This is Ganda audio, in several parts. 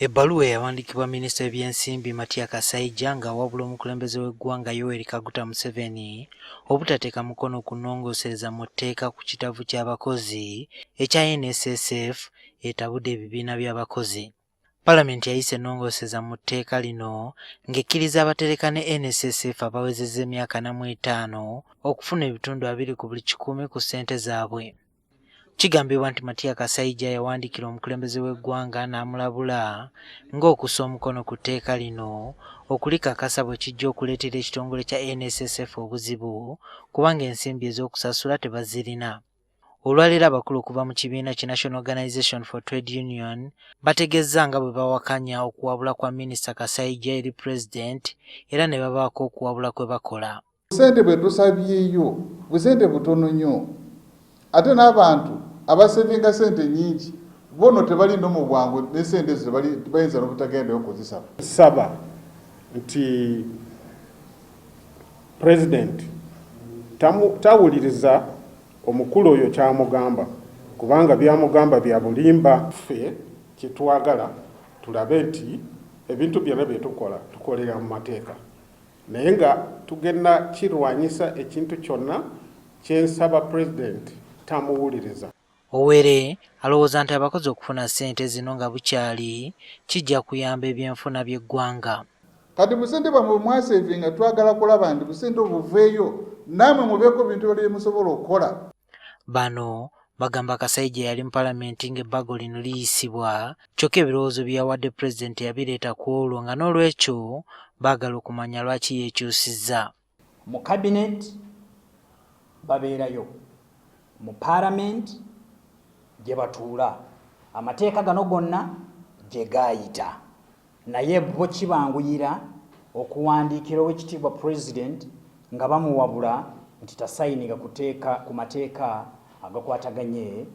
Ebbaluwa eyawandiikibwa minisita w'ebyensimbi Matia Kasaija ng'awabula omukulembeze w'eggwanga Yoweri Kaguta Museveni obutateeka mukono ku nnongoosereza mu tteeka ku kitavu ky'abakozi ekya NSSF etabudde ebibiina by'abakozi. Palamenti yayisa ennongoosereza mu tteeka lino ng'ekkiriza abatereka ne NSSF abawezezza emyaka 45 okufuna ebitundu 20 ku buli kikumi ku ssente zaabwe. Kigambibwa nti Matia Kasaija yawandiikira omukulembeze w'eggwanga n'amulabula ng'okussa omukono ku tteeka lino okulikakasa bwe kijja okuleetera ekitongole kya NSSF obuzibu kubanga ensimbi ez'okusasula tebazirina. Olwaleero abakulu okuva mu kibiina ki National Organization for Trade Union bategeezza nga bwe bawakanya okuwabula kwa Minisita Kasaija eri Pulezidenti era ne babaako okuwabula kwe bakola. Busente bwe tusabyeyo busente butono nnyo, ate n'abantu abasevinga sente nyingi bono tebali no mu bwangu ne sente ezo bayinza n'obutagendayo kuzisaba. Saba nti Pulezidenti tawuliriza omukulu oyo kyamugamba, kubanga byamugamba bya bulimba. Ffe kyetwagala tulabe nti ebintu byonna byetukola tukolera mu mateeka, naye nga tugenda kirwanyisa ekintu kyonna. Kyensaba, Pulezidenti tamuwuliriza. Owere alowooza nti abakozi okufuna ssente zino nga bukyali kijja kuyamba ebyenfuna by'eggwanga. Kati busente bwamwe bwe mwasevinga, twagala kulaba nti busente obuveeyo naamwe mubeeko bintu bali byemusobola okukola. Bano bagamba Kasaija yali mu palamenti ng'ebbago lino liyisibwa, kyokka ebirowoozo bye yawadde Pulezidenti yabireeta ku olwo, nga n'olwekyo baagala okumanya lwaki yeekyusizza. Mu cabinet babeerayo, mu parliament gye batuula, amateeka gano gonna gye gaayita, naye bo kibanguyira okuwandiikira Owekitiibwa President nga bamuwabula nti tasayininga kuteeka ku mateeka agakwataganye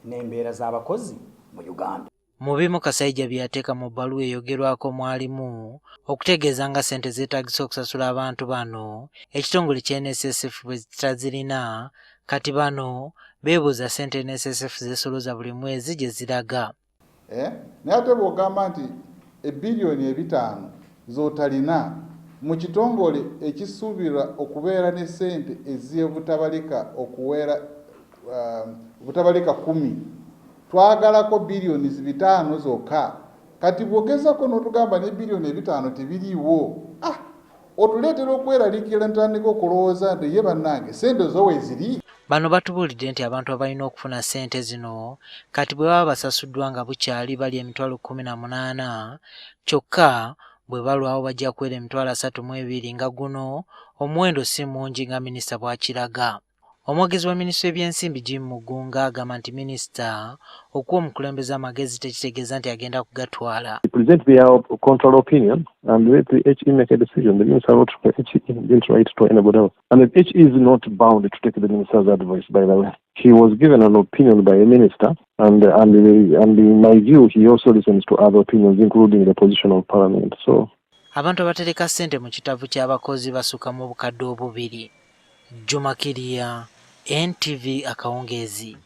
n'embeera z'abakozi mu Uganda. Mu bimu Kasaija bye yateeka mu bbaluwa eyogerwako mwalimu okutegeeza nga ssente zeetaagisa okusasula abantu bano ekitongole kya NSSF bwe kitazirina. Kati bano beebuuza ssente NSSF zeesolooza buli mwezi gye ziraga. Eh? Naye ate bw'ogamba nti ebbiliyoni 5 z'otalina mu kitongole ekisuubirwa okubeera ne ssente ez'obutabalika okuwera obutabalika 10, twagalako biliyoni 5 zokka. Kati bw'ogezako n'otugamba ne biliyoni 5 tebiriiwo, ah, otuleetera okweraliikirira, ntandika okulowooza nti ye bannange, ssente zo weeziri? Bano batubuulidde nti abantu abalina okufuna ssente zino kati bwe baba basasuddwa nga bukyali bali 18,000, kyokka bwe balwawo bajja kuwera 32,000, nga guno omuwendo si mungi nga minisita bw'akiraga. Omwogezi wa minisitule y'ebyensimbi Jim Mugunga agamba nti minisita okuwa omukulembeze amagezi tekitegeeza nti agenda kugatwala. Present their contrary opinion and let the HE make a decision. The minister wrote to the HE, didn't write to anybody else. And the HE is not bound to take the minister's advice, by the way. He was given an opinion by a minister, and in my view, he also listens to other opinions, including the position of parliament. So Abantu abatereka ssente mu kitavu ky'abakozi basukka mu 2000. Juma Kirya, NTV akawungeezi.